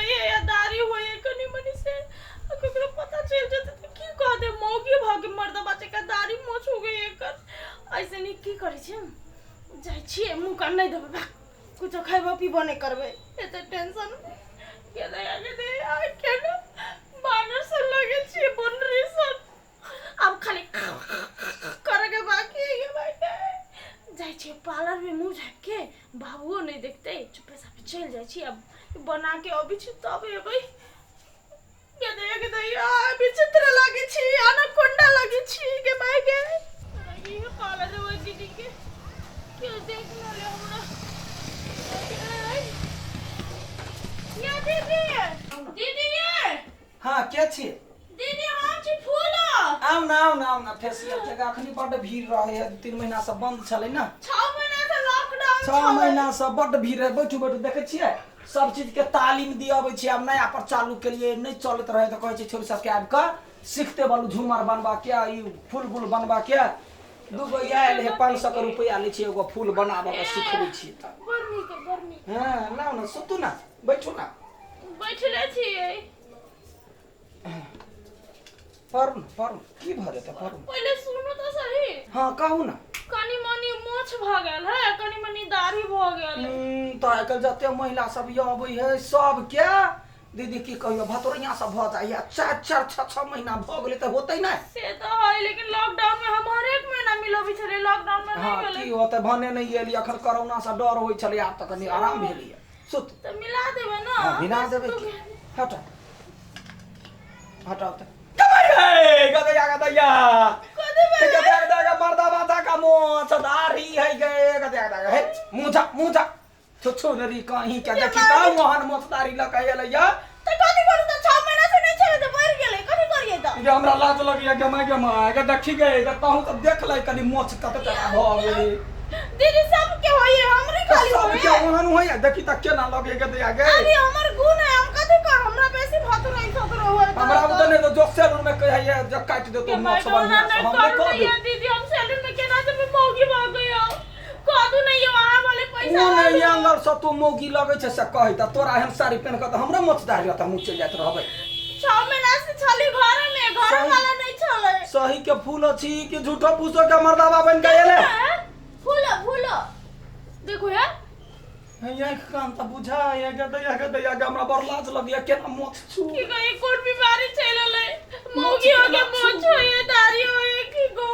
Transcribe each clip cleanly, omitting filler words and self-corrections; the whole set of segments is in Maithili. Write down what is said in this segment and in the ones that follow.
होइए या दाढ़ी होइए कनी मनी से आ ककरो पता चलि जेतै तऽ की कहतै मौगी भऽ के मर्दबा जकाँ दाढ़ी मोछ हो गई एकर। ऐसे नीक की करै छै, जाइ छियै मुँह कान नहि धोबै, भाग कुछो खयबो पीबो नहि करबै, एते टेंशन के दया के दया केना बानर सन लगै छियै, बनरी सन। आब खाली करे के बाकी है भाई। जाइ छियै पार्लर में मुँह झाँपि के, बाबुओ नहि देखतै, चुप्पे सापे चलि जाइ छी। आब बना के अबै छी तब एबै। गे दैया गे दैया, विचित्र लागै छी, अनाकोंडा लागै छी गे माय गे। ये पार्लर ओइ दीदी के केओ देख न ले हमरा। ये दीदी, दीदी ये। हाँ, के छी? दीदी, हम छी फूल। आउ ना, आउ ना, आउ ना। फेसियल के अखनी बड्ड भीड़ रहे है, 3 महीना से बंद छलै ना। 6 महीना से लॉकडाउन। 6 महीना से बड्ड भीड़ रहे। बैठू बैठू। देखै छियै सब चीज के तालीम दियाबै छियै। आब नया पर चालू केलियै, नहि चलैत रहे तऽ कहै छै छोरी सबके आबि कऽ सीखते बालू झूमर बनबा के, ई फूल गुल बनबा के। दूगो आयल है, 500 के रुपया लै छियै, एगो फूल बनाबऽ के सिखबै छियै तऽ। बड़ नीक, बड़ नीक। हँ, लाउ ने, सुतू ने, बैठू ने। बैठले छियै। पढ़ू ने, पढ़ू। की भऽ जेतै, पढ़ू। पहिले सुनू तऽ सही। हँ, कहू ने। कनी मनी मोछ भऽ गेल है, कनी मनी दाढ़ी भऽ गेल। तऽ आइ काल्हि जते महिला सब ये अबै है सबके दीदी की कहियो भतोरिया सब भऽ जाइए। 4 4 6 6 महीना भऽ गेलै तऽ होतै नहि। से तऽ है, लेकिन लॉकडाउन में हम हरेक महीना मिलबै छलियै, लॉकडाउन में नहि भेलै। की होतै, भने नहि एली। अखन कोरोना से डर होइ छलै, आब तऽ कनि आराम भेलैए। सुत। तऽ मिला देबै ने? हँ, मिला देबै की। हट हटाओ तऽ कमाई है गदैया गदैया गदैया गदैया मर्दा बाधा का मोछ दाढ़ी है गे गदैया गदैया हे मुँह मुँह छुछु नरी कहीं के देखी तऽ मोहन मोछ दाढ़ी लऽ के एलै या। तऽ कथी करू तऽ 6 महीना से नहि छलै तऽ बढ़ि गेलै, कथी करियै तऽ? गे हमरा लाज लगैया गे माय, गे माय गे। देखी गे, गे तहूँ तऽ देख लै कनि मोछ कते टका भऽ गेलै। दीदी, सबके होइए, हमरे खाली सबके होइए? ओहन होइए। देखी तऽ केना लगै गे दैया गे। अरे हमर गुण है, हम कथी कर, हमरा बेसी भत रही सतरो होय। हमरा उधर नहि तऽ जो सैलून में कहैए जे काटि देतौ मोछ बढ़िआँ से, हम नहि कऽ देब। दीदी, हम सैलून में केना जेबै? मौगी भऽ गई कह दू नहीं वहाँ वाले पैसा कोन वाले। एंगल से तू मौगी लगै छै से कहै तऽ तोरा एहन साड़ी पहिन कऽ तऽ हमरो मोछ दाढ़ी रहतै, हमहूँ चलि जाइत रहबै। 6 महीना से छली घर में, घर वाला नहीं छलै। सही के फूल अछि कि झूठो फूसो के मर्दाबा बनि के एले? फूलो फूलो देखो यार। आँखि कान तऽ बुझाय गे दैया गे दैया गे, हमरा बड़ लाज लगैया, केना मोछ छू। की कही, कोन बीमारी चलि एलै, मौगी हो के मोछ होइए, दाढ़ी होइए, की गो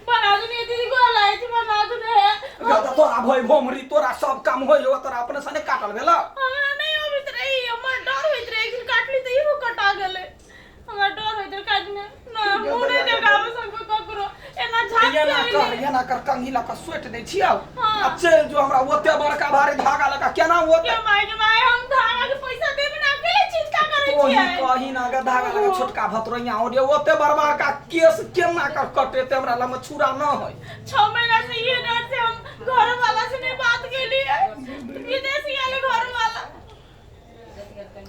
बना दू ने दीदी, गोर लागै छी, बना दू ने। गे तऽ तोरा भय भोमरी, तोरा सब काम होइ हो, तोरा अपने से नहि काटल भेल? हमरा नहि अबैत रही, हमर डर होइत रहे। एक दिन काटली तऽ इहो कटा गेलै, हमरा डर होइत रहे काटने ना। मुँह नहि देखाबै सकबै ककरो, एना झाँप एना के कर अइली। एना कर, कंघी लऽ कऽ सोटि दै छियौ हाँ। आ चलि जो। हमरा ओते बड़का भारी धागा लऽ कऽ केना ओते के माय के माय, हम धागा के पैसा देबै ना, अकेले चिंता करै तोही छियै। कही ना गे, धागा लगा छोटका भतरैया ओरे ओते बड़ बड़का केस केना कर कटेते? हमरा लग छुरा न है। 6 महीना से ये डर से हम घर वाला से नहीं बात केलिए, विदेश गेले घर वाला।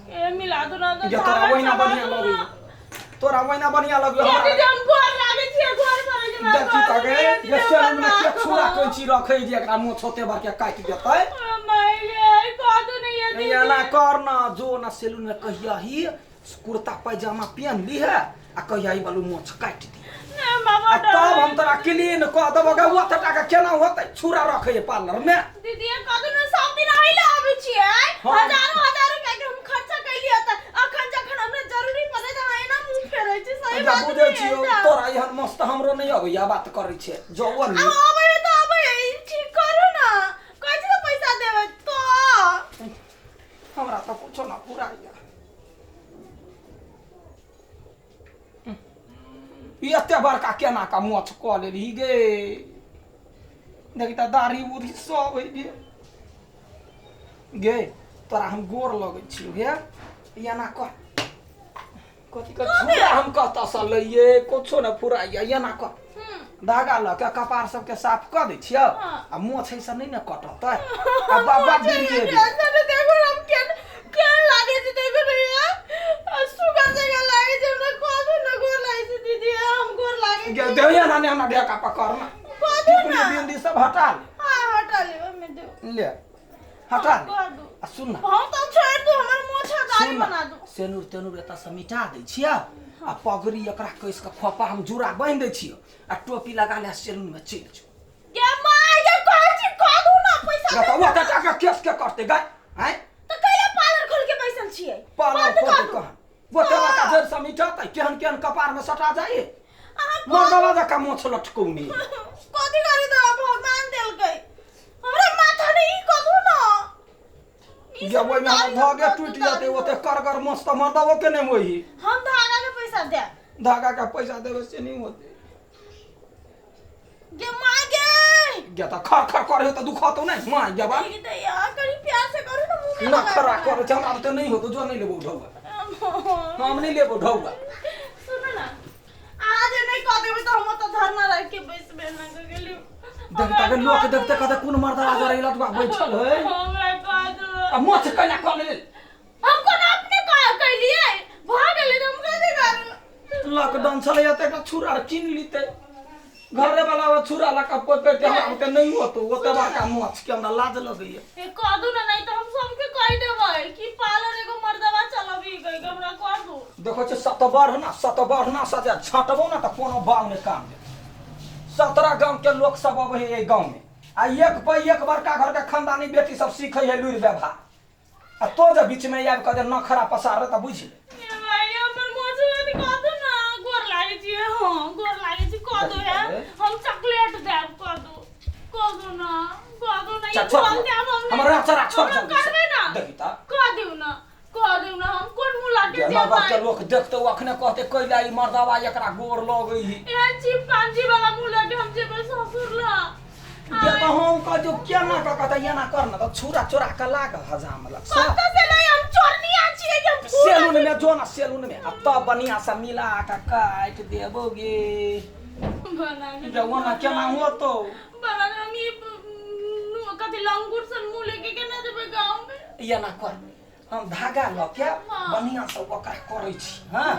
ए मिला दो ना तो जे तोरा धागा ओहिना चला बढ़िया दो लगै ना। तोरा ओहिना बढ़िया लगै। ये हमरा दीदी, हम घर लागे छियै, घर पर जे देखी तऽ गे जे सैलून में के छुरा कैंची रखै जे एकरा मोछ ओते बड़के काटि देतै। एना कर ना, जो ना सैलून में कहिया ही कुर्ता पैजामा पहन ली है आ कहिया ही बालू मोछ काटि दी आ तब हम तोरा क्लीन कऽ देबो गे। ओते टाका केना होतै? छुरा रखै है पार्लर में। दीदी, ये कह दो ना, सब दिन आइला आबै छियै। हाँ। हजारों हजार रुपया के हम खर्चा कैलियै तऽ अखन जखन हमरा जरूरी पड़ै तऽ अहाँ एना मुंह फेरै छी, सही अच्छा बात बुझै नहि छियौ है। तोरा एहन मस्त हमरो नहि अबैया बात करै छै जो ओ आब अबै है तऽ अबै है, ई ठीक करू ना, कहै छी तऽ पैसा देबै तो। हमरा तऽ कुछो ना पूरा या ई एते बड़का केना का मोछ कऽ लेलही गे? देखी तऽ दाढ़ी उढ़ी सब होइ गे। गे तोरा हम गोर लगै छियौ गे, एना कर। कथी कर छुरा हम कतऽसँ लैयै? कुछो ने फुराइया। एना कर, धागा लऽ के कपार सबके साफ कऽ दै छियौ। हाँ। आ मोछ एहिसँ नहि ने कटतै आ बाबा बिरिये दे। देखो हम केन केन लागे छै, देखो ने यार, सुगा जगह लागे छै। हमरा कह दू ना, गोर लागे छै दीदी, हम गोर लागे गे छै। देहिया ना ने हमरा ढेका पकड़ ना। कह दू टिकुली ना। बिंदी सब हटा ले। हाँ, हटा ले, ओमे दो। ले, हटा ले। कह दू। आ सुन ना। हम तो छोड़ दू, हमर मोछ दाढ़ी सुन बना दू। सेनुर तेनुर एतऽ से मिटा दै छियै आ पगड़ी एकरा कसि कऽ खोपा हम जुड़ा बान्हि दै छियै आ टोपी लगा ले सैलून में चलि जो। गे माय गे, कहै छी कह दू ना पैसा गे दे। तऽ ओते टाका केस के करतै गै आँय? तऽ कैला पार्लर खोल के बैसल छियै? पार्लर बंद खोल कर के दू। कहाँ ओते बड़का जड़ से मिटतै? केहन केहन कपार में सटा जाइ। अहाँ मर्दवा जकाँ मोछ लटकौने। कथी करी तोरा भगवान देलकै हमरा माथा नहीं, ई कथू ना ई जब सब ओहिमे हमर दाढ़ी धागे हम टूटि दाढ़ी जेतै, ओते करगर मोछ तऽ मर्दवो के नहि होई। हम धागा के पैसा दे। धागा के पैसा देबै से नहि होतै। गे माँ गे। गे तऽ खर खर करे तऽ दुखतौ नहि माँ गेबा? ई दैया, कनी प्यार से करू ना, मुंह में ना लगा खरा देबै। करे छै, हमरा तऽ नहि होतौ। जो, नहि लेबौ ढौआ, हम नहि लेबौ ढौआ। सुनू ना, आज नहि कऽ देबै तऽ हम ओतऽ धरना राखि के बैसबै ना कऽ गेली। देख तक लोक देखते कहते कोन मर्दवा जरे लटुआ बैठल है। हमरा कह दू। आ मोछ कैला कऽ लेल? हम कोना अपने कह कैलियै, भऽ गेलै तऽ हम कथी करू? लॉकडाउन छलैया तऽ एकटा छुरा आर कीन लीते, घरे वाला छुरा लऽ कऽ पकड़ते। हमरा ओते नहि होतो, ओते बड़का मोछ के हमरा लाज लगैया। ए कह दू ना, नहीं तऽ हम सबके कहि देबै कि पार्लर एगो मर्दवा चलबी गई। हमरा कह दू। देखो छै सतबढ़ना सतबढ़ना सजा छटबो ना तऽ कोनो बाल नहि काम देत। 17 गांव के लोक सब अबै है एहि गांव में आ एक पर एक बड़का घर के खानदानी बेटी सब सीखे है लुरि व्यवहार, आ तो जे बीच में आबि कऽ जे नखरा पसार तऽ बुझि ले। ए भाई, हमर मोछ में कह दू ना, गोर लागै छी। हाँ, गोर लागै छी, कह दू है। हम चॉकलेट देब, कह दू, कह दू ना, कह दू ना। ई चल, छोड़। बोल देब हम। हमर राचा छोड़। हमरा जल्दी से। करबै ना। देखी तऽ। कह दिउ ना, कह दिउ ना, हम कोन मुँह लाके जे माँ बाप के जेबै? लोक देखते अखने कहते कैला ई मर्दवा एकरा गोर लगै ही। एहन चिम्पांजी वाला मुँह लाके हम जेबै ससुर ला? जे तऽ हम कह जो केना कऽ कहते एना कर ना तऽ छुरा चोरा कऽ लाग हजाम लग से। कतऽ से नहीं, हम चोरनिया छियै कि हम पूरा सैलून में जो ना, सैलून में आ तब बढ़िया से मिला के काटि देबोगे। बना के। जे ओना केना होतो? बना के हम ई कथी लंगूर सन मुँह लेके केना जेबै गाँव में? एना कर, हम धागा लऽ के बढ़िया से ओकरा करै छी। हँ,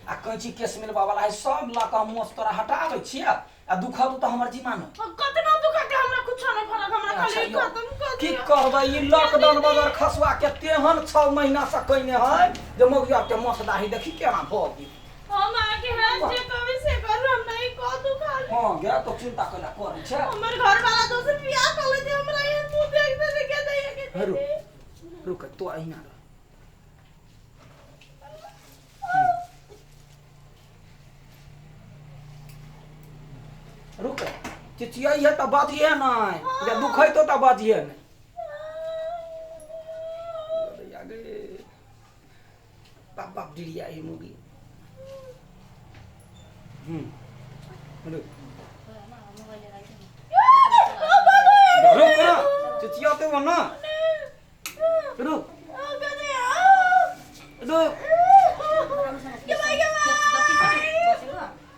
आ कैंची केस मिलबा वाला है सब लऽ कऽ हम मोछ तोरा हटाबै छियै आ दुखत तऽ हमर जिम्मा न। कतना दुखत, हमरा कुछो नहीं फरक, हमरा अच्छा, खाली यौ, खत्म कर की दियौ। करबै, ई लॉकडाउन बगर खसुआ के तेहन 6 महीना से कयने है जे मौगिया के मोछ दाढ़ी देखी केना भऽ गेल। हम आके है जे कभी से करू, हम नहीं कह दू खाली। हँ गे, तो चिंता कैला करै छै? हमर घर वाला दोसर बियाह कर लेते, हमरा एहन मुँह देख दे के दैया के। हे रुक रुक, तो अहिना रह। रुक, चिचियाई है तऽ बाजिहे नहि, जे दुखैतो तऽ बाजिहे नहि। अरे गे बाप बाप, डिरिया ही मुगी। रुक रुक ना, चिचियाते हो ना, रुक रुक।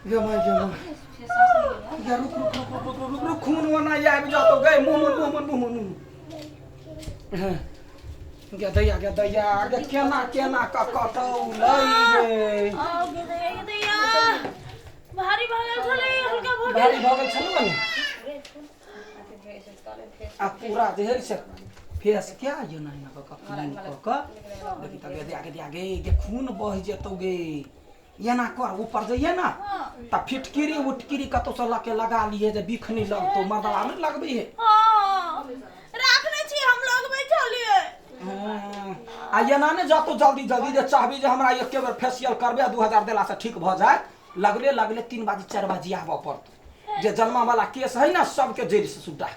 गे माय गे माय गे, रुक रुक रुक रुक रुक रुक रुक, खून ओना आबि जतो गे। मुँह मुँह मुँह मुँह मुँह मुँह। गे दैया गे दैया गे, केना केना कऽ कटौलै गे। भारी भऽ गेल छलै, हल्का भऽ गेल। भारी भऽ गेल छलै ने, आ पूरा जे है से फेस क्या ये ना एना कऽ कऽ क्लीन कऽ कऽ देखी तऽ। गे दैया गे दैया गे गे, खून बहि जेतौ गे। एना कर, ऊपर जइहे ना तऽ फिटकिरी उटकिरी कतौ से लऽ के लगा लिहे जे बिख नहि लगतौ। मर्दवा नहि लगबै है? हाँ, राखने छी, हम लगबै छलियै। आ एना नहि जतौ जल्दी जल्दी जे चाहबी जे हमरा एके बेर फेसियल करबै आ 2000 देलासँ ठीक भऽ जाय। लगले लगले 3 बाजी 4 बाजी आबऽ पड़तौ, जे जन्मा वाला केस है ना सबके जड़ि से सुड्डा।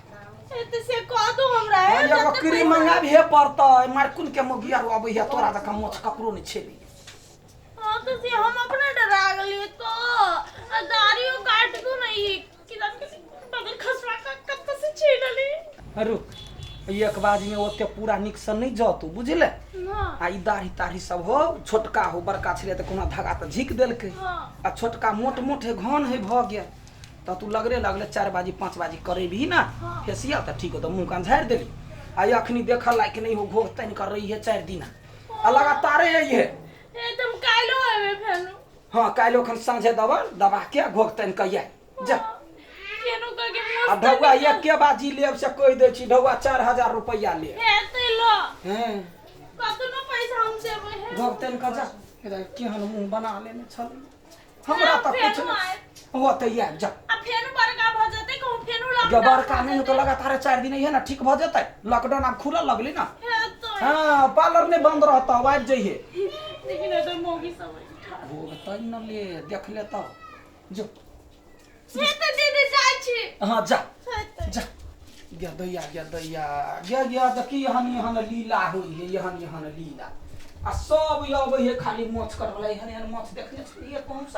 एते से कह दू हमरा हे, एगो जते क्रीम पैसा- मंगाबिहे पड़तै। मारकुन के मोगिया अबै है, तोरा जकाँ मोछ ककरो नहि छेलै। हाँ तो से हम अपने डरा गेलियै तो आ दाढ़ियो काट दू ना, ई किसान के बगल खसवा का कत्ते से छीलली। रुक, एक बाजी में ओते पूरा नीक से नहि जतौ, बुझले? ना। आ ई दाढ़ी ताढ़ी सब हो, छोटका हो, बड़का छलै तऽ कोनो धागा तऽ झीक देलकै। आ छोटका मोट मोट है, घन है, भऽ गेल तऽ तू लगले लगले 4 बाजी 5 बाजी करेबही ना फेसियल तऽ ठीक होतौ। मुँह कान झाड़ि देली आ अखनी देखऽ लायक नहि हो, घोघ तानि कर रही है 4 दिन आ लगातारे है ये। ए तुम काल्हो एबै फेनु? हाँ, काल्हि एखन साँझे दबा दबा के घोघ तानि कऽ आय जा। केनो कह के आ मस्त। ढौआ एके बाजी लेब से कहि दै छी, ढौआ 4000 रुपैआ लेब। हे ते लो। हैं? कतनो पैसा पैसा हम देबै हे। भगतन का जा हे केहन मुंह बना लेने छल हमरा तऽ फेर कुछ आयब। हो तऽ आबि जा। आ फेनु बड़का भऽ जेतै कहूँ, फेनु जब लॉकडाउन बड़का नहीं हो तो लगातार 4 दिन है ना ठीक भऽ जेतै। लॉकडाउन आब खुलऽ लगली ना। हेतै। हाँ, पार्लर नहीं बंद रहता, आबि जइहे। लेकिन एतऽ मौगी सब है। भोगतै न ले, देख ले तऽ जो। हेतै दीदी, जाइ छी। हाँ जा। हेतै। जा गे दैया, गे दैया, गे गे, देखी एहन एहन लीला होइ है, एहन एहन लीला। आ सब अबै है खाली माछ करवला, एहन एहन माछ देखने छलियै कौन सा।